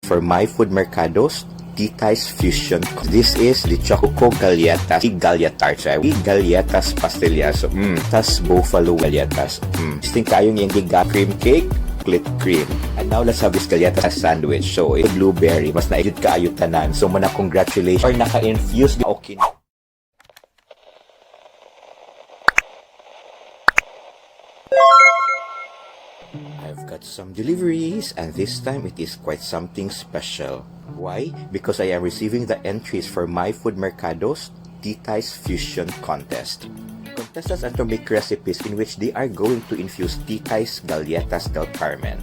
For My Food Mercados, Titay's Fusion. This is the Choco Galletas, Galletas, Galletas Pastillas. Tas Buffalo Galletas. Interesting kayong yung giga cream cake, chocolate cream. And now let's have this galletas sandwich. So, it's blueberry. Mas naigit kaayo tanan. So, muna congratulations or naka-infuse. Okay. I've got some deliveries, and this time it is quite something special. Why? Because I am receiving the entries for My Food Mercado's Titay's Fusion Contest. Contestants are to make recipes in which they are going to infuse Titay's Galletas del Carmen.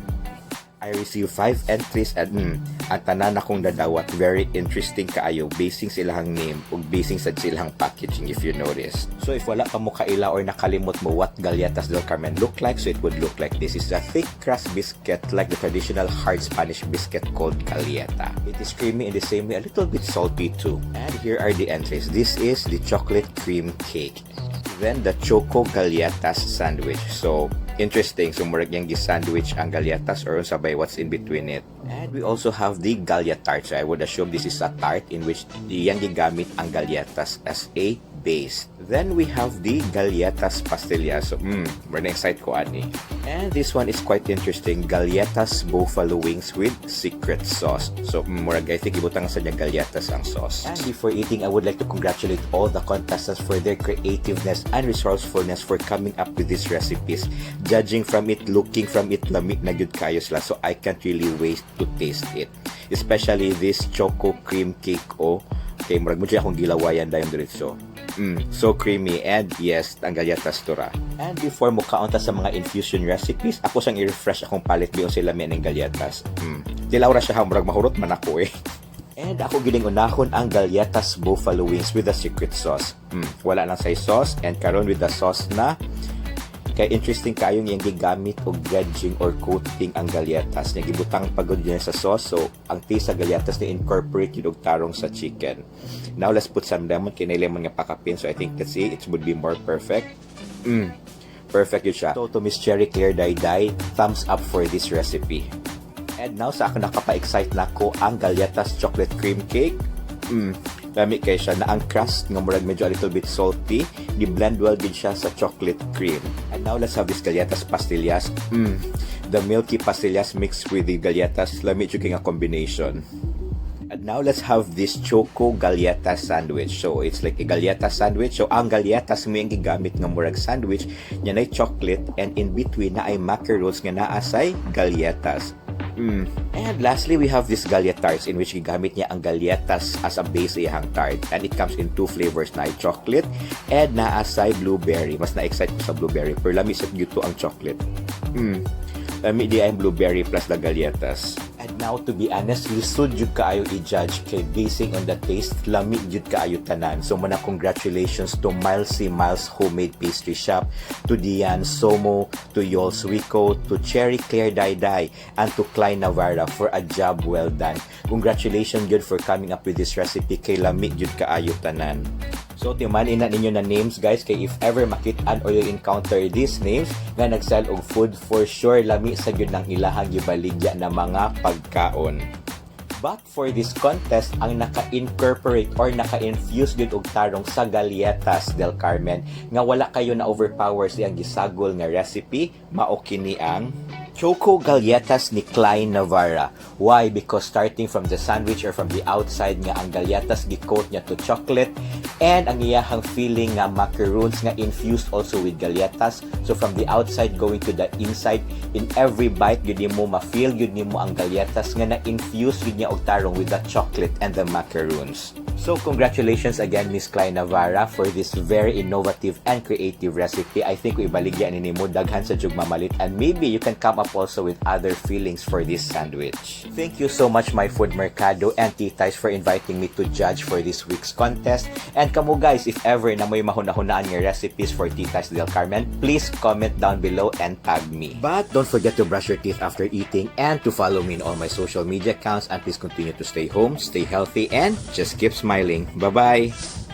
I received five entries and ang tanan akong nadawat, very interesting kaayo, basing silahang name ug basing sa silahang packaging, if you notice. So if wala pa mo kaila or nakalimot mo what Galletas del Carmen look like, so it would look like this. It's a thick crust biscuit like the traditional hard Spanish biscuit called galleta. It is creamy in the same way, a little bit salty too. And here are the entries. This is the chocolate cream cake. Then the Choco Galletas sandwich. So interesting. So murag yung sandwich ang galletas or unsa bay, what's in between it. And we also have the Galletart. So I would assume this is a tart in which iyang gigamit ang galletas as a base. Then we have the Galletas Pastillas. So, we're na-excite ko ani. And this one is quite interesting. Galletas Buffalo Wings with secret sauce. So, murag I think ibutang sa niya galletas ang sauce. And before eating, I would like to congratulate all the contestants for their creativeness and resourcefulness for coming up with these recipes. Judging from it, looking from it, lami na gyud kayo sila. So, I can't really wait to taste it. Especially this choco cream cake, oh. Okay, murag mo siya akong gilawayan dayon diretso. So creamy, and yes, ang galletas tura. And before mo kaon ta sa mga infusion recipes, ako sang i-refresh akong palate biyon sila ng galletas. Tilaw ra siya ha, murag mahurot man ako eh. And ako gining unahon ang galletas buffalo wings with the secret sauce. Wala lang say sauce, and karon with the sauce na kay interesting kayong iyang gigamit og dredging or coating ang galletas. Niya gibutang pagod niya sa sauce, so ang taste sa galletas ni incorporate yun og tarong sa chicken. Now let's put some lemon, kay naay lemon nga pakapin, so I think, let's see, it would be more perfect. Perfect yun siya. So to Miss Cherry Claire Dayday, thumbs up for this recipe. And now sa ako nakapa-excite na ko ang galletas chocolate cream cake. Lami kay siya na ang crust nga murag medyo a little bit salty, gi-blend well din siya sa chocolate cream. And now let's have this galletas pastillas. The milky pastillas mixed with the galletas, lami jud kay nga combination. And now let's have this choco galleta sandwich. So it's like a galleta sandwich. So ang galletas mo yung gigamit nga murag sandwich, nya nay chocolate and in between na ay macaroons nga naa say galletas. And lastly, we have this galletarts in which gigamit niya ang galletas as a base sa iyang tart. And it comes in two flavors, na chocolate and naa say blueberry. Mas na-excite ko sa blueberry. Pero lami sa gyud ang chocolate. Lami di ang blueberry plus the galletas. And now, to be honest, lisod jud kaayo i-judge kay basing on the taste, lami jud kaayo tanan. So muna congratulations to Miles C. Miles Homemade Pastry Shop, to Diane Somo, to Yol Suico, to Cherry Claire Dayday, and to Klein Navarra for a job well done. Congratulations jud for coming up with this recipe kay lami jud kaayo tanan. So, timan ina ninyo na names, guys, kay if ever makitaan or you encounter these names nga nagsell og food, for sure lami sa gyud ng ilahang gibaligya na mga pagkaon. But for this contest, ang naka-incorporate or naka-infuse gyud og tarong sa Galletas del Carmen nga wala kayo na overpower siyang gisagol nga recipe, mao kini ang Choco Galletas ni Klein Navarra. Why? Because starting from the sandwich or from the outside nga ang galletas gi-coat niya to chocolate and ang iyahang filling nga macaroons nga infused also with galletas. So from the outside going to the inside, in every bite gyud nimo ma-feel gyud nimo ang galletas nga na-infuse gyud niya og tarong with the chocolate and the macaroons. So congratulations again, Miss Klein Navarra, for this very innovative and creative recipe. I think kung ibaligya ni nimo, daghan sa jug mamalit, and maybe you can come up also with other fillings for this sandwich. Thank you so much, My Food Mercado and Titays, for inviting me to judge for this week's contest. And kamo guys, if ever na may mahuna-hunaan nga recipes for Titays del Carmen, please comment down below and tag me. But don't forget to brush your teeth after eating and to follow me in all my social media accounts, and please continue to stay home, stay healthy, and just keep smiling. Bye-bye!